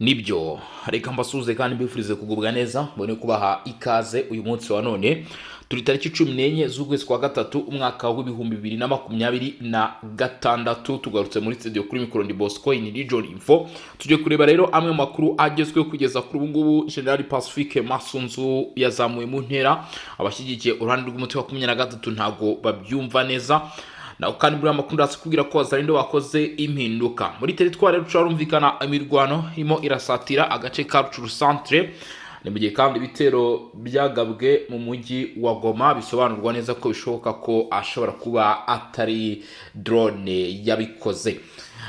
Nibyo, reka mbasuhuze kandi mbifurize kugubwa neza, mbone kubaha ikaze uyu munsi wa none. Turi tariki 14 z'ukwezi kwa gatatu, umwaka wa 2026. Tugarutse muri studio, kuri mikoro ndi Bosco in Region Info. Tujye kureba rero amwe mu makuru agezweho kugeza kuri ubu ngubu. General Pacifique Masunzu yazamuye mu ntera, abashyigikiye uruhande rw'umutwe wa 13 ntabwo babyumva neza. Naho kandi muri amakuru ndaza kubwira ko Wazalendo bakoze impinduka muri teritwari ya Rutshuru, harumvikana imirwano irimo irasatira agace ka Rutshuru centre. Ni mu gihe kandi ibitero byagabwe mu mujyi wa Goma bisobanurwa neza ko bishoboka ko ashobora kuba atari drone yabikoze.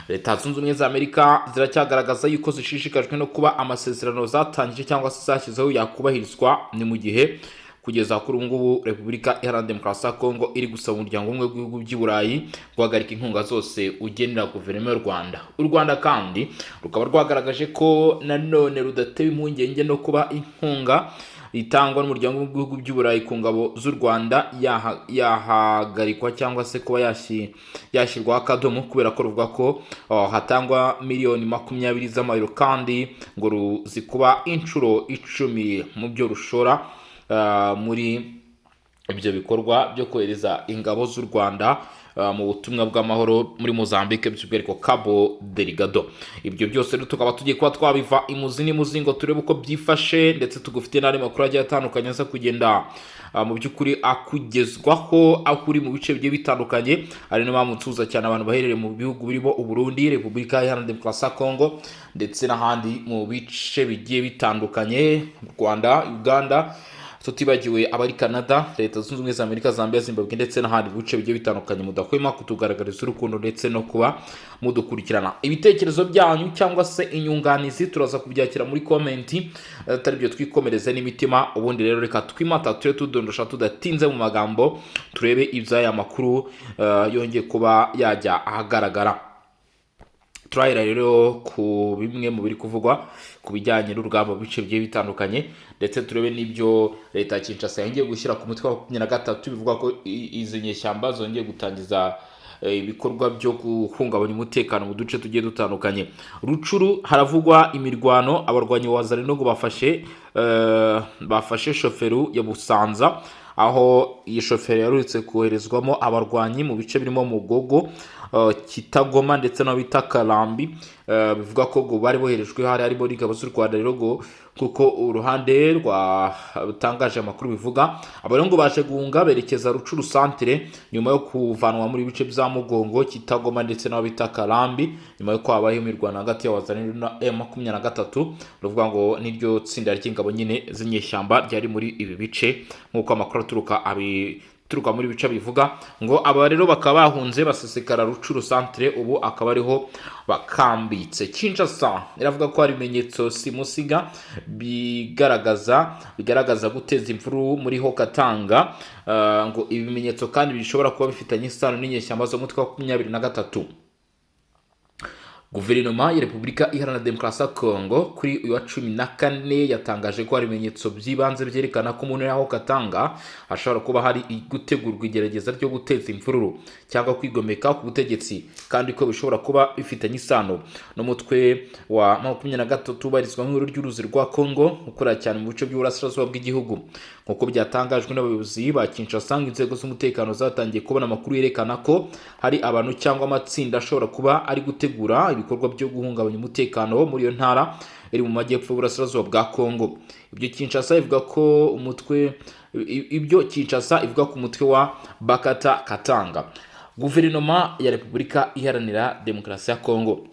Leta Zunze Ubumwe za Amerika ziracyagaragaza yuko zishishikajwe no kuba amasezerano zatangije cyangwa se zashyizeho yakubahirizwa. Ni mu gihe kugeza kuri ubu ngubu Repubulika Iharanira Demokarasi ya Kongo iri gusaba Umuryango Umwe w'Ibihugu by'i Burayi guhagarika inkunga zose ugenera guverinoma y'u Rwanda. U Rwanda kandi rukaba rwagaragaje ko nanone rudatewe impungenge no kuba inkunga itangwa n'Umuryango w'Ibihugu by'i Burayi ku ngabo z'u Rwanda yahagarikwa cyangwa se kuba yashyirwaho akadomo, kubera ko ruvuga ko hatangwa miliyoni 20 z'amayero kandi ngo zikuba inshuro 10 mu byo rushora muri ibyo bikorwa byo kohereza ingabo z'u Rwanda mu butumwa bw'amahoro muri Mozambique, by'umwihariko Cabo Delgado. Ibyo byose rero tukaba tugiye kuba twabiva imuzi n'imuzi ngo turebe uko byifashe, ndetse tugufite n'andi makuru agiye atandukanye aza kugenda mu by'ukuri akugezwaho aho uri mu bice bigiye bitandukanye. Ari niyo mpamvu nsuhuza cyane abantu baherereye mu bihugu birimo Uburundi, Repubulika Iharanira Demokarasi ya Kongo, ndetse n'ahandi mu bice bigiye bitandukanye, Rwanda, Uganda, tutibagiwe abari Canada, Leta Zunze Ubumwe za Amerika, Zambia, Zimbabwe ndetse n'ahandi mu bice bigiye bitandukanye. Mudahwema kutugaragariza urukundo ndetse no kuba mudukurikirana. Ibitekerezo byanyu cyangwa se inyunganizi turaza kubyakira muri comment, atari byo twikomereze n'imitima. Ubundi rero reka twimata tube tudondosha tudatinze mu magambo, turebe iby'aya makuru yongeye kuba yajya ahagaragara. Turahera rero ku bimwe mu biri kuvugwa ku bijyanye n'urugamba mu bice bigiye bitandukanye, ndetse turebe n'ibyo leta ya Kinshasa yongeye gushyira ku mutwe wa 23, bivuga ko izi nyeshyamba zongeye gutangiza ibikorwa byo guhungabanya umutekano mu duce tugiye dutandukanye. Rutshuru haravugwa imirwano, abarwanyi ba Wazalendo ngo bafashe chefferie ya Busanza, aho iyi chefferie yarutse koherezwamo abarwanyi mu bice birimo Mugogo, Kitagoma ndetse n'aho bita Karambi. Bivuga ko ngo bari boherejwe hari harimo n'ingabo z'u Rwanda. Rero ngo kuko uruhande rwatangaje amakuru bivuga, aba rero ngo baje guhunga berekeza Rutshuru centre nyuma yo kuvanwa muri bice bya Mugongo, Kitagoma ndetse n'aho bita Karambi, nyuma yo habayeho imirwano hagati ya Wazalendo na M23. Ruvuga ngo niryo tsinda ry'ingabo nyine z'inyeshyamba ryari muri ibi bice, nk'uko amakuru aturuka abi turuka muri bice bivuga ngo aba rero bakaba bahunze basesekara Rutshuru centre, ubu akaba ariho bakambitse. Kinshasa iravuga ko hari ibimenyetso simusiga bigaragaza guteza imvururu muri Haut-Katanga. Ngo ibi bimenyetso kandi bishobora kuba bifitanye isano n'inyeshyamba zo mutwe wa 23. Guverinoma ya Repubulika Iharanira Demokarasi ya Kongo kuri uyu wa 14 yatangaje ko hari ibimenyetso by'ibanze byerekana ko mu ntara ya Haut-Katanga hashobora kuba hari gutegurwa igerageza ryo guteza imvururu cyangwa kwigomeka ku butegetsi, kandi ko bishobora kuba bifitanye isano n'umutwe wa 23 ubarizwa mu ihuriro ry'uruzi rwa Kongo, ukorera cyane mu bice by'uburasirazuba bw'igihugu. Nk'uko byatangajwe n'abayobozi ba Kinshasa, ngo inzego z'umutekano zatangiye kubona amakuru yerekana ko hari abantu cyangwa amatsinda ashobora kuba ari gutegura ibikorwa byo guhungabanya umutekano muri iyo ntara iri mu majyepfo y'uburasirazuba bwa Kongo. Ibyo Kinshasa ivuga ku mutwe wa Bakata Katanga. Guverinoma ya Repubulika Iharanira Demokarasi ya Kongo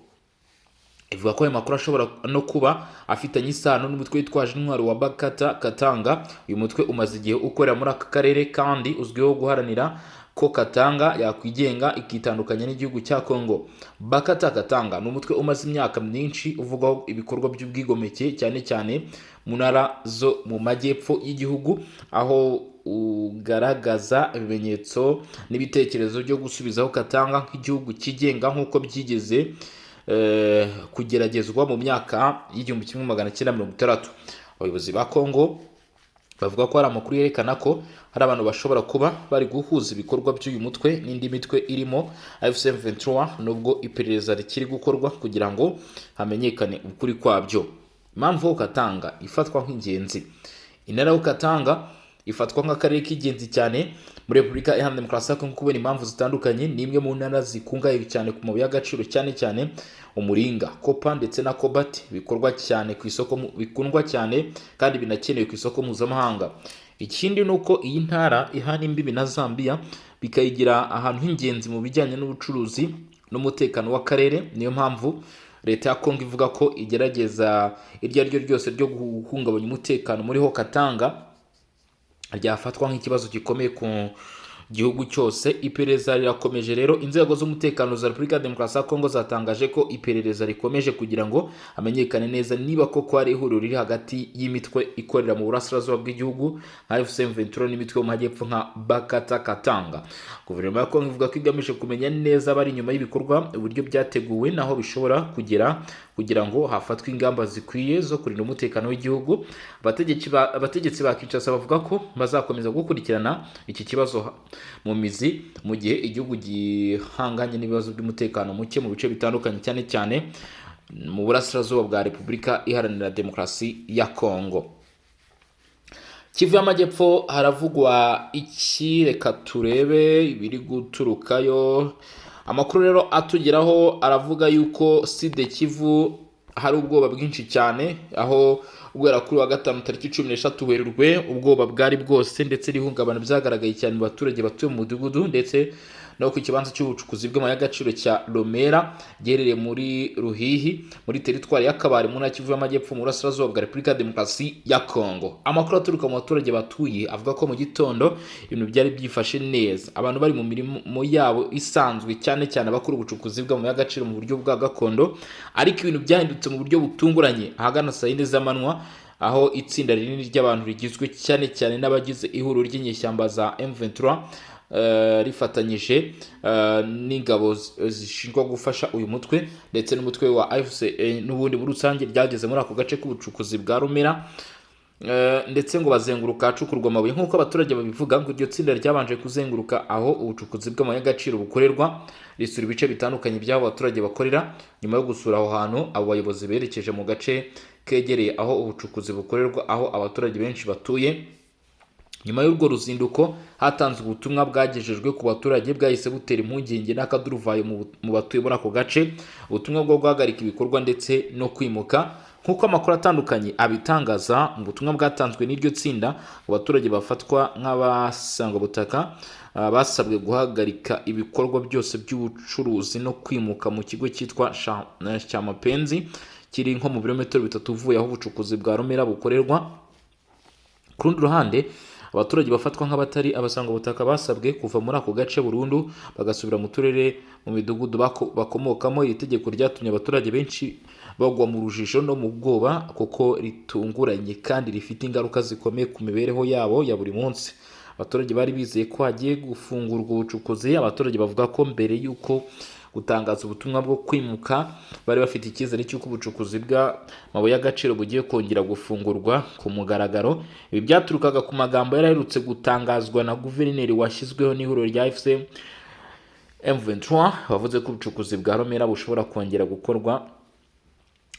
ivuga ko ayo makuru ashobora no kuba afitanye isano n'umutwe witwaje intwaro wa Bakata Katanga. Uyu mutwe umaze igihe ukorera muri aka karere kandi uzwiho guharanira ko Katanga yakwigenga ikitandukanya n'igihugu cya Kongo. Bakata Katanga ni umutwe umaze imyaka myinshi uvugwaho ibikorwa by'ubwigomeke, cyane cyane mu ntara zo mu majyepfo y'igihugu, aho ugaragaza ibimenyetso n'ibitekerezo byo gusubizaho Katanga nk'igihugu cyigenga, nk'uko byigeze kugeragezwa mu myaka y'1960. Abayobozi ba Kongo Bavuga ko hari amakuru yerekana ko hari abantu bashobora kuba bari guhuza ibikorwa by'uyu mutwe n'indi mitwe irimo AFC M23, nubwo iperereza rikiri gukorwa kugira ngo hamenyekane ukuri kwabyo. Impamvu Haut-Katanga ifatwa nk'ingenzi: intara Haut-Katanga ifatwa nk'akarere k'ingenzi cyane muri Repubulika Iharanira Demokarasi ya Kongo kubera impamvu zitandukanye. Ni imwe mu ntara zikungahaye cyane ku mabuye y'agaciro, cyane cyane umuringa, copper ndetse na cobalt, bikorwa cyane ku isoko, bikundwa cyane kandi binakenewe ku isoko mpuzamahanga. Ikindi ni uko iyi ntara ihana imbibi na Zambia, bikayigira ahantu h'ingenzi mu bijyanye n'ubucuruzi n'umutekano w'akarere. Niyo mpamvu leta ya Kongo ivuga ko igerageza iryo ari ryo ryose ryo guhungabanya umutekano muri Haut-Katanga ryafatwa nk'ikibazo gikomeye ku gihugu cyose. Iperereza rirakomeje rero. Inzego z'umutekano za Repubulika ya Demokarasi ya Kongo zatangaje ko iperereza rikomeje kugira ngo hamenyekane neza niba koko hari ihuriro riri hagati y'imitwe ikorera mu burasirazuba bw'igihugu nka AFC M23 n'imitwe yo mu majyepfo nka Bakata Katanga. Guverinoma ya Kongo ivuga ko igamije kumenya neza abari inyuma y'ibikorwa, uburyo byateguwe n'aho bishobora kugera, kugira ngo hafatwe ingamba zikwiye zo kurinda umutekano w'igihugu. Abategetsi ba Kinshasa bavuga ko bazakomeza gukurikirana iki kibazo mu mizi, mu gihe igihugu gihanganye n'ibibazo by'umutekano muke mu bice bitandukanye, cyane cyane mu burasirazuba bwa Repubulika Iharanira Demokarasi ya Kongo. Kivu y'Amajyepfo haravugwa iki? Reka turebe ibiri guturukayo. Amakuru rero atugeraho aravuga yuko Sud Kivu hari ubwoba bwinshi cyane, aho guhera kuri wa gatanu tariki 13 Werurwe ubwoba bwari bwose ndetse n'ihungabana byagaragaye cyane mu baturage batuye mu mudugudu ndetse no ku kibanza cy'ubucukuzi bw'amabuye y'agaciro cya Romera, giherereye muri Ruhihi, muri teritwari ya Kabare, mu ntara Kivu y'Amajyepfo, mu burasirazuba bwa Repubulika ya Demokarasi ya Kongo. Amakuru aturuka mu baturage batuye avuga ko mu gitondo ibintu byari byifashe neza, abantu bari mu mirimo yabo isanzwe, cyane cyane abakora ubucukuzi bw'amabuye y'agaciro mu buryo bwa gakondo. Ariko ibintu byahindutse mu buryo butunguranye ahagana saa 4 z'amanywa, aho itsinda rinini ry'abantu rigizwe cyane cyane n'abagize ihuriro ry'inyeshyamba za M23 rifatanyije n'ingabo zishinzwe gufasha uyu mutwe ndetse n'umutwe wa AFC n'ubundi muri rusange, ryageze muri ako gace k'ubucukuzi bwa Rumera ndetse ngo bazenguruka ahacukurwa amabuye. Nk'uko abaturage babivuga, ngo iryo tsinda ryabanje kuzenguruka aho ubucukuzi bw'amabuye y'agaciro bukorerwa, risura ibice bitandukanye by'aho abaturage bakorera. Nyuma yo gusura aho hantu, abo bayobozi berekeje mu gace kegereye aho ubucukuzi bukorerwa, aho abaturage benshi batuye. Nyuma y'urwo ruzinduko hatanzwe ubutumwa bwagejejwe ku baturage bwahise butera impungenge n'akaduruvayo mu batuye muri ako gace, ubutumwa bwo guhagarika ibikorwa ndetse no kwimuka. Nk'uko amakuru atandukanye abitangaza, mu butumwa bwatanzwe n'iryo tsinda, abaturage bafatwa nk'abasangwabutaka basabwe guhagarika ibikorwa byose by'ubucuruzi no kwimuka mu kigo cyitwa Cyamapenzi, kiri nko mu birometero 3 uvuye aho ubucukuzi bwa Romera bukorerwa. Ku rundi ruhande, abaturage bafatwa nk'abatari abasangwabutaka basabwe kuva muri ako gace burundu, bagasubira mu turere, mu midugudu bakomokamo. Iri tegeko ryatumye abaturage benshi bagwa mu rujijo no mu bwoba, kuko ritunguranye kandi rifite ingaruka zikomeye ku mibereho yabo ya buri munsi. Abaturage bari bizeye ko hagiye gufungurwa ubucukuzi. Abaturage bavuga ko mbere y'uko gutangaza ubutumwa bwo kwimuka, bari bafite icyizere cy'uko ubucukuzi bw'amabuye y'agaciro bugiye kongera gufungurwa ku mugaragaro. Ibi byaturukaga ku magambo yari aherutse gutangazwa na guverineri washyizweho n'ihuriro rya AFC M23, wavuze ko ubucukuzi bwa Romera bushobora kongera gukorwa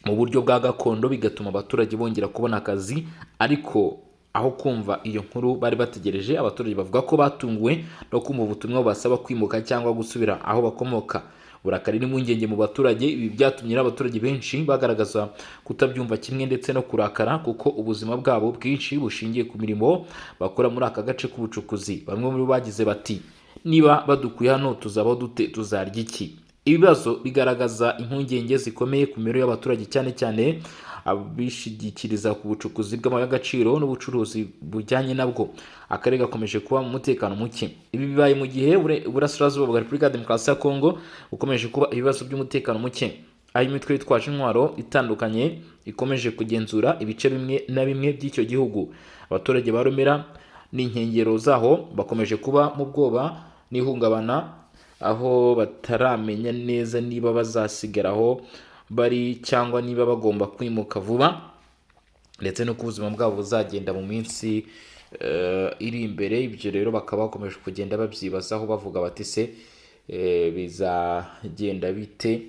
mu buryo bwa gakondo, bigatuma abaturage bongera kubona akazi. Ariko aho kumva iyo nkuru bari bategereje, abaturage bavuga ko batunguwe no kumva ubutumwa bubasaba kwimuka cyangwa gusubira aho bakomoka. Uburakari n'impungenge mu baturage. Ibi byatumye abaturage benshi bagaragaza kutabyumva kimwe ndetse no kurakara, kuko ubuzima bwabo bwinshi bushingiye ku mirimo bakora muri aka gace k'ubucukuzi. Bamwe muri bo bagize bati: "Niba badukuye hano, tuzabaho dute? Tuzarya iki?" Ibibazo bigaragaza impungenge zikomeye ku mibereho y'abaturage, cyane cyane abishingikiriza ku bucukuzi bw'amabuye y'agaciro n'ubucuruzi bujyanye nabwo. Akarere gakomeje kuba mu mutekano muke. Ibi bibaye mu gihe uburasirazuba bwa Repubulika ya Demokarasi ya Kongo bukomeje kuba ibibazo by'umutekano muke, aho imitwe yitwaje intwaro itandukanye ikomeje kugenzura ibice bimwe na bimwe by'icyo gihugu. Abaturage ba Rumera n'inkengero zaho bakomeje kuba mu bwoba n'ihungabana, aho bataramenya neza niba bazasigara aho bari cyangwa niba bagomba kwimuka vuba. ndetse n'uko ubuzima bwabo buzagenda mu minsi iri imbere. Ibyo rero bakaba bakomeje kugenda babyibazaho, bavuga bati: "Se bizagenda bite?"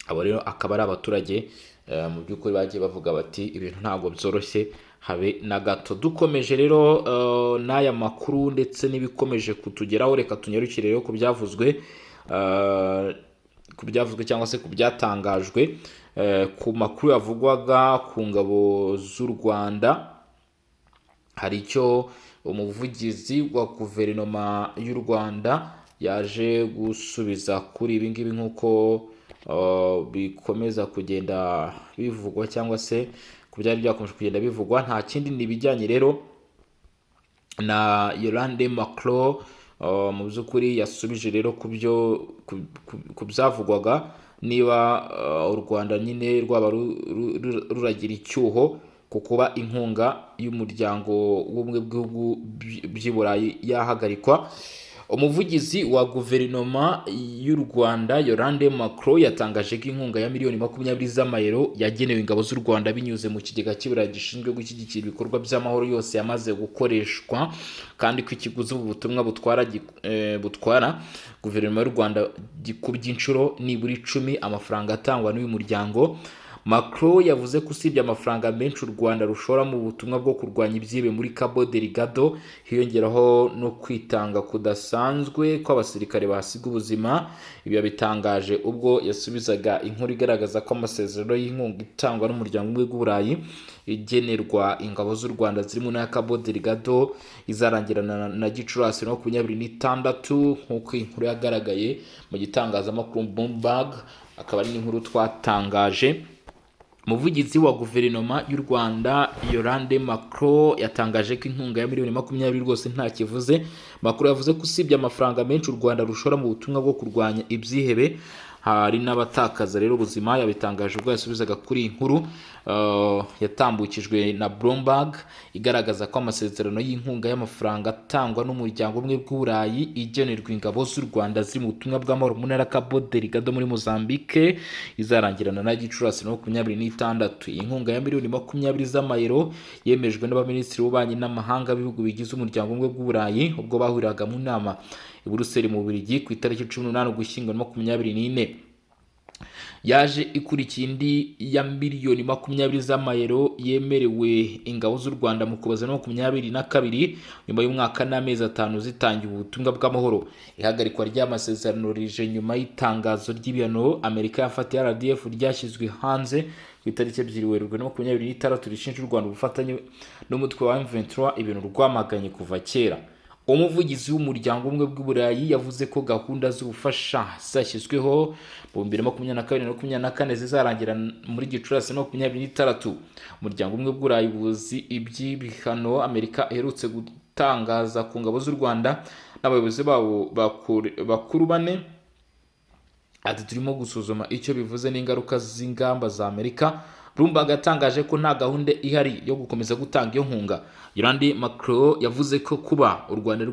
Abo rero akaba ari abaturage mu by'ukuri bagiye bavuga bati: "Ibintu ntabwo byoroshye habe na gato." Dukomeje rero n'aya makuru ndetse n'ibikomeje kutugeraho, reka tunyarukire rero ku byavuzwe cyangwa se ku byatangajwe ku makuru yavugwaga ku ngabo z'u Rwanda. Hari icyo umuvugizi wa guverinoma y'u Rwanda yaje gusubiza kuri ibi ngibi, nk'uko bikomeza kugenda bivugwa cyangwa se ku byari byakomeje kugenda bivugwa. Nta kindi, ni ibijyanye rero na Yolande Macron. Mu by'ukuri yasubije rero ku byavugwaga niba u Rwanda nyine rwaba ruragira icyuho ku kuba inkunga y'Umuryango w'Ubumwe bw'Ibihugu by'i Burayi yahagarikwa. Umuvugizi wa guverinoma y'u Rwanda, Yolande Macron, yatangaje ko inkunga ya miliyoni 20 z'amayero yagenewe ingabo z'u Rwanda binyuze mu Kigega cy'Iburayi gishinzwe gushyigikira ibikorwa by'amahoro yose yamaze gukoreshwa, kandi ko ikiguzi ubu butumwa butwara guverinoma y'u Rwanda gikubye inshuro nibura 10 amafaranga atangwa n'uyu muryango. Macron yavuze ko usibye amafaranga menshi u Rwanda rushora mu butumwa bwo kurwanya ibyihebe muri Cabo Delgado, hiyongeraho no kwitanga kudasanzwe kw'abasirikare bahasiga ubuzima. Ibi yabitangaje ubwo yasubizaga inkuru igaragaza ko amasezerano y'inkunga itangwa n'Umuryango Umwe w'Uburayi igenerwa ingabo z'u Rwanda ziri mu ntara ya Cabo Delgado izarangirana na Gicurasi 26, nk'uko iyi nkuru yagaragaye mu gitangazamakuru Bloomberg, akaba ari n'inkuru twatangaje. Umuvugizi wa guverinoma y'u Rwanda, Yolande Macron, yatangaje ko inkunga ya miliyoni 20 rwose nta kivuze. Macron yavuze ko usibye amafaranga menshi u Rwanda rushora mu butumwa bwo kurwanya ibyihebe, hari n'abatakaza rero ubuzima. Yabitangaje ubwo yasubizaga kuri iyi nkuru yatambukijwe na Bloomberg igaragaza ko amasezerano y'inkunga y'amafaranga atangwa n'Umuryango Umwe bw'Uburayi igenerwa ingabo z'u Rwanda ziri mu butumwa bw'amahoro mu ntara Cabo Delgado muri Mozambique izarangirana na Gicurasi 26. Iyi nkunga ya miliyoni 20 z'amayero yemejwe n'abaminisitiri b'ububanyi n'amahanga b'ibihugu bigize Umuryango Umwe bw'Uburayi ubwo bahuriraga mu nama i Buruseli mu Bubiligi ku itariki 18 Ugushyingo 24. Yaje ikurikiye indi ya miliyoni 20 z'amayero yemerewe ingabo z'u Rwanda mu Kuboza 22, nyuma y'umwaka n'amezi 5 zitangiye ubutumwa bw'amahoro. Ihagarikwa ry'amasezerano rije nyuma y'itangazo ry'ibihano Amerika yafatiye RDF ryashyizwe hanze ku itariki 2 Werurwe na 26, rishinja u Rwanda ubufatanye n'umutwe wa M23, ibintu rwamaganye kuva kera. Umuvugizi w'Umuryango Umwe bw'Uburayi yavuze ko gahunda z'ubufasha zashyizweho mu 2022 na 24 zizarangira muri Gicurasi 26. Umuryango Umwe bw'Uburayi buzi iby'ibihano Amerika iherutse gutangaza ku ngabo z'u Rwanda n'abayobozi babo bakuru bane. Ati: "Turimo gusuzuma icyo bivuze n'ingaruka z'ingamba za Amerika." Bloomberg yatangaje ko nta gahunda ihari yo gukomeza gutanga iyo nkunga. Yolande Macron yavuze ko kuba u Rwanda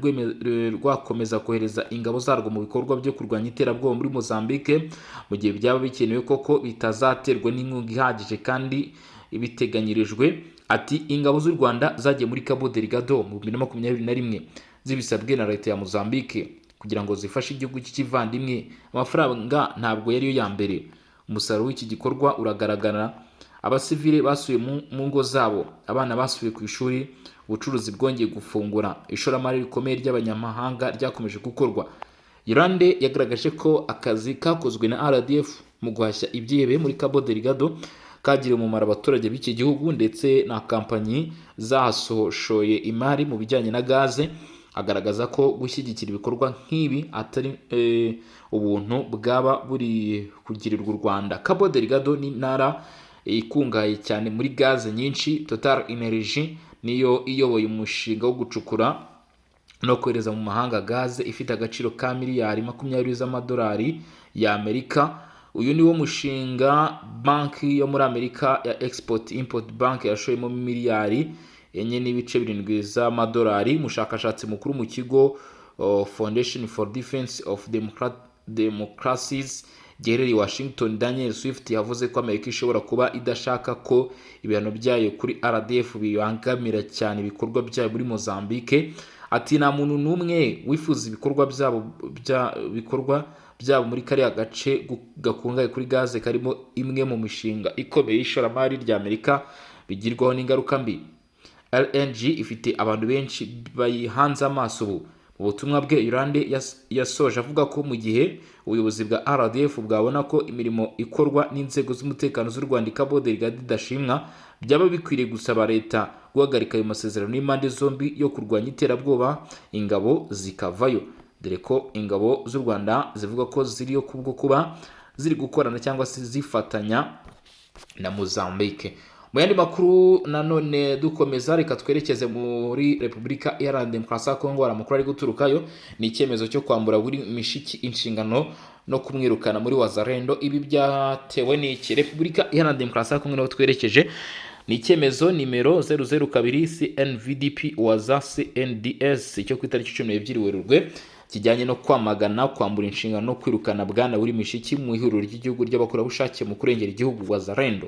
rwakomeza kohereza ingabo zarwo mu bikorwa byo kurwanya iterabwoba muri Mozambique mu gihe byaba bikenewe koko bitazaterwa n'inkunga ihagije kandi ibiteganyirijwe. Ati: "Ingabo z'u Rwanda zagiye muri Cabo Delgado mu 2021 zibisabwe na leta ya Mozambique kugira ngo zifashe igihugu cy'ikivandimwe. Amafaranga ntabwo yariyo ya mbere. Umusaruro w'iki gikorwa uragaragara: abasivile basubiye mu ngo zabo, abana basubiye ku ishuri, ubucuruzi bwongeye gufungura, ishoramari rikomeye ry'abanyamahanga ryakomeje gukorwa." Yolande yagaragaje ko akazi kakozwe na RDF mu guhashya ibyihebe muri Cabo Delgado kagiriye umumaro abaturage b'iki gihugu ndetse na kampanyi zahashoye imari mu bijyanye na gaze, agaragaza ko gushyigikira ibikorwa nk'ibi atari ubuntu bwaba buri kugirirwa u Rwanda. Cabo Delgado ni intara ikungahaye cyane muri gaze nyinshi. Total Energy niyo iyoboye umushinga wo gucukura no kohereza mu mahanga gaze ifite agaciro ka miliyari 20 z'amadolari y'Amerika. Uyu ni wo mushinga banki yo muri Amerika ya Export Import Bank yashoyemo miliyari 4.7 z'amadolari. Umushakashatsi mukuru mu kigo Foundation for Defense of Democracies giherereye i Washington, Daniel Swift, yavuze ko Amerika ishobora kuba idashaka ko ibihano byayo kuri RDF bibangamira cyane ibikorwa byayo muri Mozambique. Ati: "Nta muntu n'umwe wifuza ibikorwa byabo muri kariya gace gakungahaye kuri gaze, karimo imwe mu mishinga ikomeye y'ishoramari rya Amerika, bigirwaho n'ingaruka mbi. LNG ifite abantu benshi bayihanze amaso ubu." Mu butumwa bwe, Yolande yasoje avuga ko mu gihe ubuyobozi bwa RDF bwabona ko imirimo ikorwa n'inzego z'umutekano z'u Rwanda i Cabo Delgado idashimwa, byaba bikwiriye gusaba leta guhagarika ayo masezerano y'impande zombi yo kurwanya iterabwoba, ingabo zikavayo, dore ko ingabo z'u Rwanda zivuga ko ziriyo kubwo kuba ziri gukorana cyangwa se zifatanya na Mozambique. Mu yandi makuru nanone dukomeza, reka twerekeze muri Repubulika Iharanira Demokarasi ya Kongo. Hari amakuru ari guturukayo, ni icyemezo cyo kwambura buri Mishiki inshingano no kumwirukana muri Wazalendo. Ibi byatewe n'iki? Repubulika Iharanira Demokarasi ya Kongo niho twerekeje. Ni icyemezo nimero 002 CNVDP waza CNDS cyo ku itariki 12 Werurwe, kijyanye no kwamagana, kwambura inshingano no kwirukana bwana Willy Mishiki mu ihuriro ry'igihugu ry'abakorerabushake mu kurengera igihugu, Wazalendo,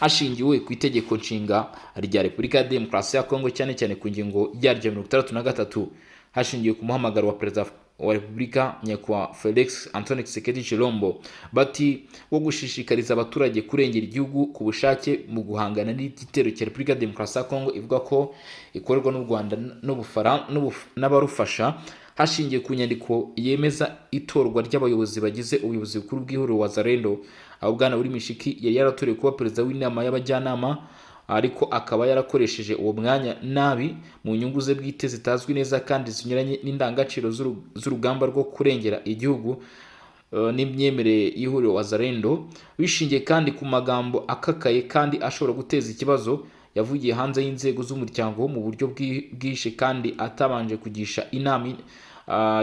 hashingiwe ku itegeko nshinga rya Repubulika ya Demokarasi ya Kongo, cyane cyane ku ngingo yaryo 63, hashingiwe ku muhamagaro wa Perezida wa Repubulika, Nyakubahwa Felix Antoine Tshisekedi Tshilombo, bati wo gushishikariza abaturage kurengera igihugu ku bushake mu guhangana n'igitero cya Repubulika ya Demokarasi ya Kongo ivuga ko ikorerwa n'u Rwanda n'abarufasha, hashingiwe ku nyandiko yemeza itorwa ry'abayobozi bagize ubuyobozi bukuru bw'ihuriro Wazalendo, aho bwana Willy Mishiki yari yaratorewe kuba perezida w'inama y'abajyanama, ariko akaba yarakoresheje uwo mwanya nabi mu nyungu ze bwite zitazwi neza kandi zinyuranye n'indangagaciro z'urugamba rwo kurengera igihugu n'imyemerere y'ihuriro Wazalendo, bishingiye kandi ku magambo akakaye kandi ashobora guteza ikibazo yavugiye hanze y'inzego z'umuryango mu buryo bwishe kandi atabanje kugisha inama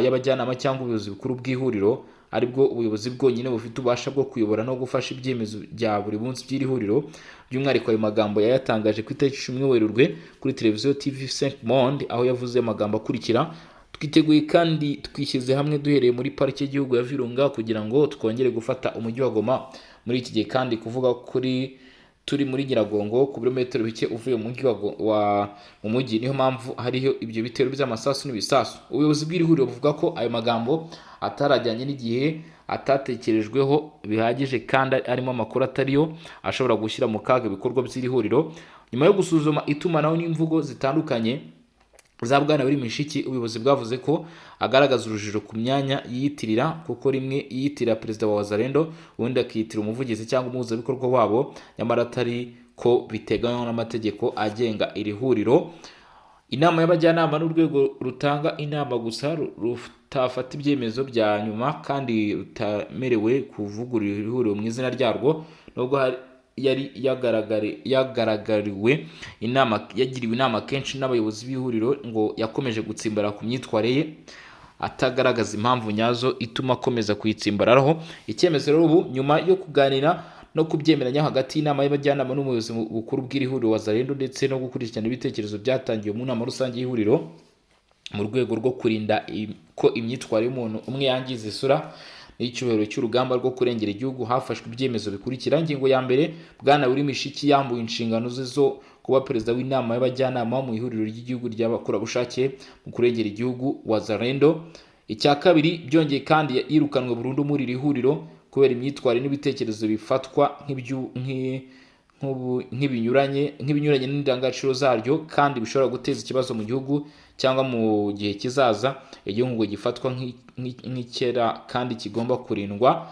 y'abajyanama cyangwa ubuyobozi bukuru bw'ihuriro, aribwo ubuyobozi bwonyine bufite ububasha bwo kuyobora no gufasha ibyemezo bya buri munsi by'iri huriro. By'umwihariko, ayo magambo yayatangaje ku itariki 10 Werurwe kuri televiziyo TV 5 Monde, aho yavuze amagambo akurikira: "Twiteguye kandi twishyize hamwe duhereye muri Parike y'igihugu ya Virunga kugira ngo twongere gufata umujyi wa Goma. Muri iki gihe kandi kuvuga kuri turi muri Nyiragongo, ku birometero bike uvuye mu mujyi wa mu mujyi, niyo mpamvu hariho ibyo bitero by'amasasu n'ibisasu." Ubuyobozi bw'iri huriro buvuga ko ayo magambo atarajyanye n'igihe, atatekerejweho bihagije kandi arimo amakuru atariyo ashobora gushyira mu kaga ibikorwa by'iri huriro. Nyuma yo gusuzuma itumanaho n'imvugo zitandukanye za bwana Willy Mishiki, ubuyobozi bwavuze ko agaragaza urujijo ku myanya yiyitirira, kuko rimwe yiyitirira perezida wa Wazalendo, ubundi akiyitirira umuvugizi cyangwa umuhuzabikorwa wabo, nyamara atari ko biteganywa n'amategeko agenga iri huriro. Inama y'abajyanama n'urwego rutanga inama gusa, rutafata ibyemezo bya nyuma kandi rutamerewe kuvugurura iri huriro mu izina ryarwo, nubwo yari yagaragariwe inama, yagiriwe inama kenshi n'abayobozi b'ihuriro, ngo yakomeje gutsimbara ku myitwarire ye, atagaragaza impamvu nyazo ituma akomeza kuyitsimbararaho. Icyemezo rero ubu, nyuma yo kuganira no kubyemeranya hagati y'inama y'abajyanama n'umuyobozi bukuru bw'iri huriro Wazalendo, ndetse no gukurikirana ibitekerezo byatangiwe mu nama rusange y'ihuriro, mu rwego rwo kurinda ko imyitwarire y'umuntu umwe yangiza isura n'icyubahiro cy'urugamba rwo kurengera igihugu, hafashwe ibyemezo bikurikira. Ingingo ya mbere: bwana Willy Mishiki yambuwe inshingano ze zo kuba perezida w'inama y'abajyanama mu ihuriro ry'igihugu ry'abakorerabushake mu kurengera igihugu, Wazalendo. Icya kabiri: byongeye kandi yirukanwe burundu muri iri huriro kubera imyitwarire n'ibitekerezo bifatwa nk'ibinyuranye n'indangagaciro zaryo kandi bishobora guteza ikibazo mu gihugu cyangwa mu gihe kizaza igihugu ngo gifatwa nk'icyera kandi kigomba kurindwa.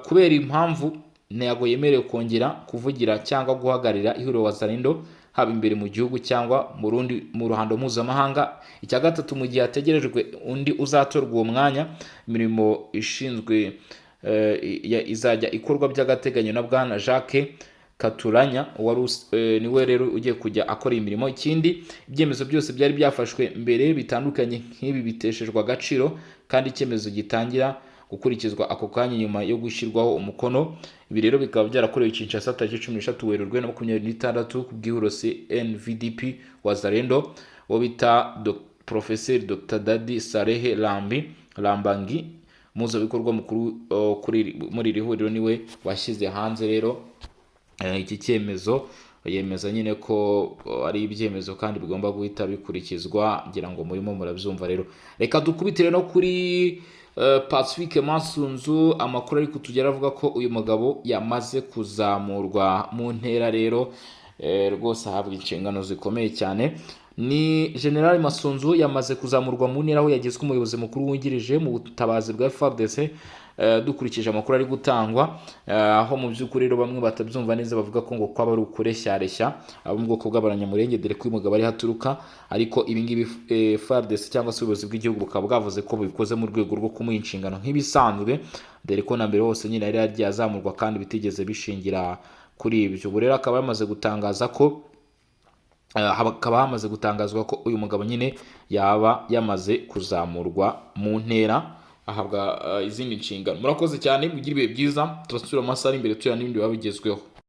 Kubera impamvu, ntabwo yemerewe kongera kuvugira cyangwa guhagararira ihuriro Wazalendo, haba imbere mu gihugu cyangwa mu rundi mu ruhando mpuzamahanga. Icya gatatu: mu gihe hategerejwe undi uzatorwa uwo mwanya, imirimo ishinzwe izajya ikorwa by'agateganyo na bwana Jacques Katuranya, wari niwe rero ugiye kujya akora iyi mirimo. Ikindi, ibyemezo byose byari byafashwe mbere bitandukanye nk'ibi biteshejwe agaciro, kandi icyemezo gitangira gukurikizwa ako kanya nyuma yo gushyirwaho umukono. Ibi rero bikaba byarakorewe i Kinshasa tariki 13 Werurwe na 26 ku bw'ihuriro CNVDP Wazalendo. Uwo bita Professeur Dr Dadi Salehe Lambi Lambangi, Umuhuzabikorwa mukuru muri iri huriro niwe washyize hanze rero iki cyemezo, yemeza nyine ko ari ibyemezo kandi bigomba guhita bikurikizwa. Ngira ngo murimo murabyumva rero. Reka dukubitire no kuri Pacifique Masunzu. Amakuru ari kutugera avuga ko uyu mugabo yamaze kuzamurwa mu ntera rero, rwose ahabwa inshingano zikomeye cyane. Ni General Masunzu yamaze kuzamurwa mu ntera, aho yagizwe umuyobozi mukuru wungirije mu butabazi bwa FARDC, dukurikije amakuru ari gutangwa, aho mu by'ukuri rero bamwe batabyumva neza, bavuga ko ngo kwaba ari ukureshyareshya abo mu bwoko bw'Abanyamurenge, dore ko uyu mugabo ariho aturuka. Ariko ibi ngibi FARDC cyangwa se ubuyobozi bw'igihugu bukaba bwavuze ko bubikoze mu rwego rwo kumuha inshingano nk'ibisanzwe, dore ko na mbere hose nyine yari yagiye azamurwa kandi bitigeze bishingira kuri ibyo. Ubu rero akaba yamaze gutangaza ko hakaba hamaze gutangazwa ko uyu mugabo nyine yaba yamaze kuzamurwa mu ntera, ahabwa izindi nshingano. Murakoze cyane, mugire ibihe byiza. Turasubira mu masaha ari imbere tureba n'ibindi biba bigezweho.